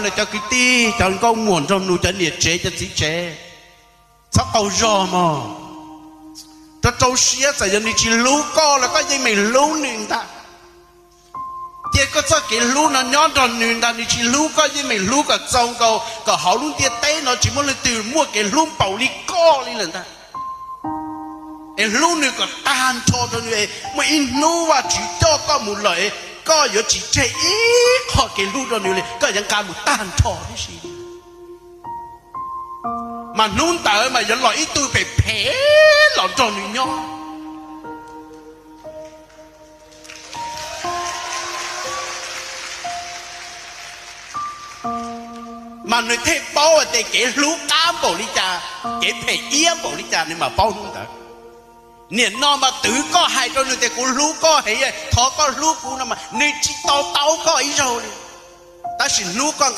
Cov kwv tij, cov nkauj muam nraug nus, cov niam tsev, cov txiv tsev, txhob qaug zog mog. Rau rau siab, txawm yog nws tsis hlub koj los koj yeej meem hlub nws ntag. Cia koj txoj kev hlub no nyob nrog nws ntag, nws tsis hlub koj yeej meem hlub kom txaus nkaus, kom hauv lub ntiaj teb no tsis muaj leej twg muaj kev hlub npaum li koj li lawm ntag. Es hlub nws kom tag nrho rau nws, muaj ib hnub Vajtswv coj koj mus lawm, koj yuav tsis tseg ib qho kev hlub rau nws li, koj yuav nqa mus tag nrho tib si. Mas hnub ntawd mas yuav los ib tug phem phem los nrog nws nyob. Mas nws thiaj paub tias kev hlub qab npaum li cas, kev phem iab npaum li cas nws mam paub hnub ntawd. Nim no mas twv koj hais rau nws tias kuv hlub koj heev, thov koj hlub kuv no mas nws tsis to taub koj ib zaug li. Tab sis hnub koj